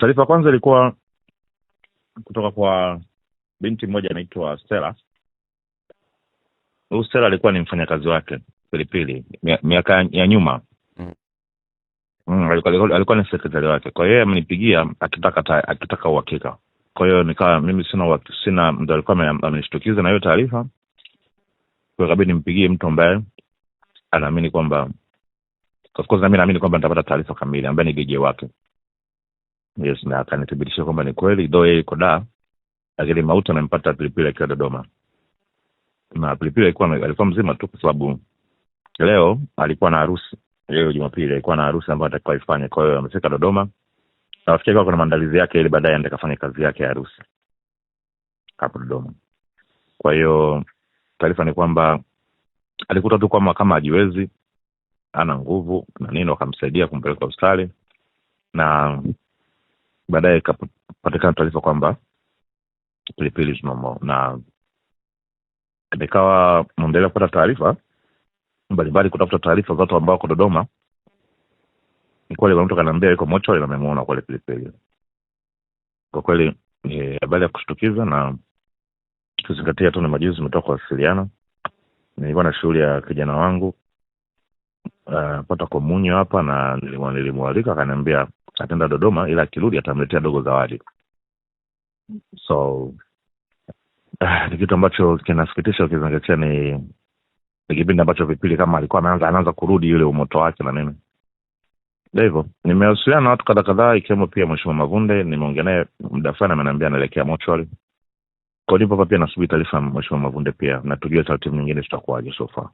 Taarifa kwanza ilikuwa kutoka kwa binti mmoja anaitwa Stella. Huyu Stella alikuwa ni mfanyakazi wake Pilipili miaka ya nyuma. Alikuwa ni sekretari wake. Kwa hiyo yeye amenipigia akitaka uhakika. Kwa hiyo nikawa mimi sina, ndo alikuwa amenishtukiza na hiyo taarifa. Kwa hiyo ikabidi nimpigie mtu ambaye anaamini kwamba, of course na mimi naamini kwamba nitapata taarifa kamili, ambaye ni DJ wake. Yes, na akanithibitisha kwamba ni kweli, though yeye yuko Dar, lakini mauti amempata Pilipili akiwa Dodoma. Na Pilipili alikuwa mzima tu, kwa sababu leo alikuwa na harusi. Leo Jumapili alikuwa na harusi ambayo atakuwa ifanye. Kwa hiyo amefika Dodoma na rafiki yake kuna maandalizi yake ili baadaye aende kafanye kazi yake ya harusi hapo Dodoma. Kwa hiyo taarifa ni kwamba alikuta tu kwamba kama hajiwezi, ana nguvu na nini, wakamsaidia kumpeleka hospitali na baadaye ikapatikana taarifa kwamba Pilipili is no more, na nikawa naendelea kupata taarifa mbalimbali, kutafuta taarifa za watu ambao wako Dodoma. Ni kweli kuna mtu akaniambia yuko mochwari na amemuona kweli Pilipili. Kwa kweli ni habari ya kushtukiza, na kuzingatia tu ni majuzi tumetoka kuwasiliana. Nilikuwa na shughuli ya kijana wangu pata komunyo hapa, na nilimwalika akaniambia ataenda Dodoma, ila akirudi atamletea dogo zawadi. So ni kitu ambacho kinasikitisha ukizingatia ni kipindi ambacho Pilipili kama alikuwa anaanza kurudi yule umoto wake na nini. Ndio hivyo, nimewasiliana na watu kadha kadhaa, ikiwemo pia Mheshimiwa Mavunde. Nimeongea naye muda fulani, ameniambia anaelekea mochwari. Kwa hiyo nipo hapa pia nasubiri taarifa ya Mheshimiwa Mavunde pia, na tujue taratibu nyingine zitakuwaje so far.